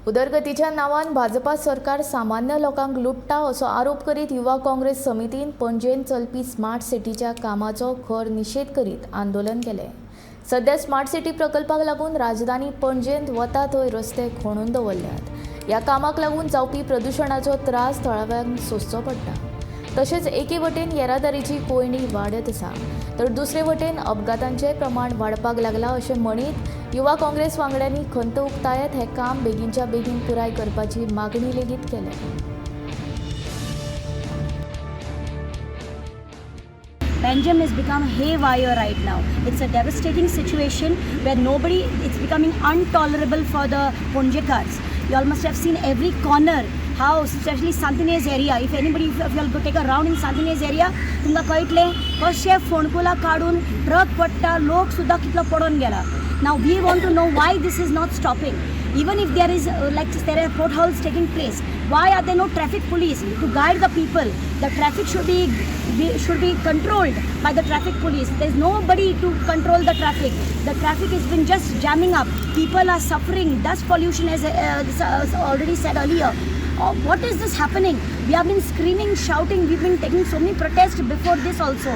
उदरगतीच्या नांवान भाजपा सरकार सामान्य लोकांक लुट्टा असो आरोप करीत युवा काँग्रेस समितीन पणजेंत चलपी स्मार्ट सिटीच्या कामाचो खर निशेध करीत आंदोलन केलें. सध्या स्मार्ट सिटी प्रकल्पाक लागून राजधानी पणजेंत वता थंय रस्ते खणून दवरल्यात. ह्या कामाक लागून जावपी प्रदुशणाचो त्रास थळाव्यांक सोंसचो पडटा. तशेंच एके वटेन येरादारीची कोंयडी वाडत आसा तर दुसरे वटेन अपघातांचें प्रमाण वाडपाक लागलां अशें म्हणीत युवा काँग्रेस वांगड्यांनी खंत उक्तायत हें काम बेगीनच्या बेगीन पुराय करपाची मागणी लेगीत केल्या. Panjim has become haywire right now. It's a devastating situation where nobody, it's becoming intolerable for the Ponjekars. You all must have seen every corner, house, especially Santinez area. If anybody, if you all go take a round in Santinez area, तुमकां कळटलें कशे फोंडकुलां काडून truck पडटा, लोक सुद्दां कितलो पडोन गेला. Now we want to know why this is not stopping. Even if there is like there are potholes taking place, why are there no traffic police to guide the people? The traffic should be controlled by the traffic police. There is nobody to control the traffic. The traffic has been just jamming up. People are suffering dust pollution, as already said earlier. What is this happening? We have been screaming, shouting. We've been taking so many protests before this also,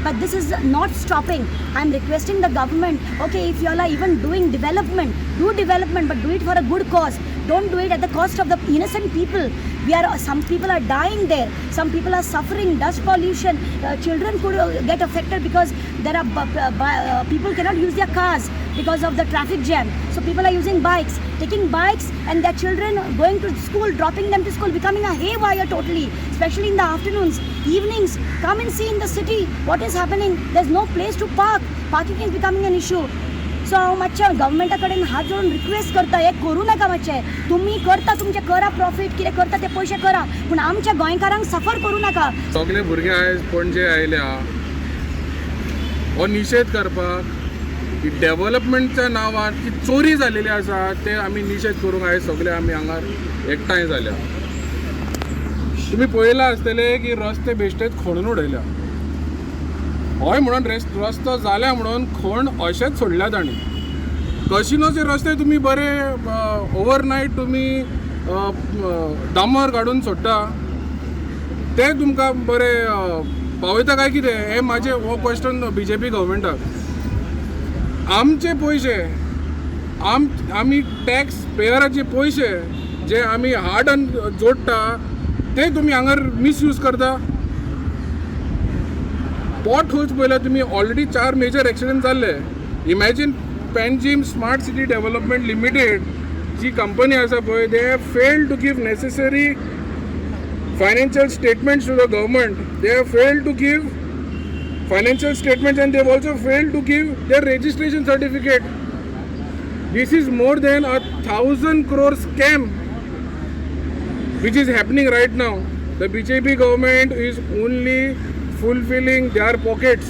but this is not stopping. I'm requesting the government, okay, if you all are even doing development, do development, but do it for a good cause. Don't do it at the cost of the innocent people. We are Some people are dying there, some people are suffering dust pollution. Children could get affected because there are people cannot use their cars because of the traffic jam, so people are using bikes, taking bikes and their children going to school, dropping them to school, becoming a haywire totally, especially in the afternoons, evenings. Come and see in the city what is happening. There's no place to park. Parking is becoming an issue. So हांव मातशें गव्हर्मेंटा कडेन हात जोडून request करता, हें करूं नाका मातशें. तुमी करता तुमचें करा, प्रॉफीट कितें करता ते पयशे करा, पूण आमच्या गोंयकारांक सफर करूं नाका. सगळे भुरगे आयज पणजे आयल्या हो निशेध करपाक की डेव्हलपमेंटच्या नांवान की चोरी जालेली आसा, ते आमी निशेध करूंक आयज सगळे आमी हांगार एकठांय जाल्या. तुमी पळयलां आसतलें की रस्ते बेश्टेच खणून उडयल्या. हय म्हणून रस्तो जाल्या म्हणून खण अशेंच सोडल्या तांणी. कसिनोचे रस्ते तुमी बरे ओवरनायट तुमी डांबर काडून सोडटा, ते तुमकां बरे पावयता काय कितें, हें म्हाजें हो क्वेश्चन बीजेपी गव्हर्मेंटाक. आमचे पयशे, आमी टॅक्स पेयराचे पयशे जे आमी हार्ड अर्न जोडटा, ते तुमी हांगार मिसयूज करता. पॉट होल्स पळयल्यार तुमी, ऑलरेडी चार मेजर एक्सिडंट जाल्ले. Imagine, Panjim smart city development limited जी कंपनी आसा पळय, they have failed to give necessary financial statements to the government. They have failed to give financial statements and they have also failed to give their registration certificate. This is more than 1,000 crore scam which is happening right now. The BJP government is only fulfilling their pockets.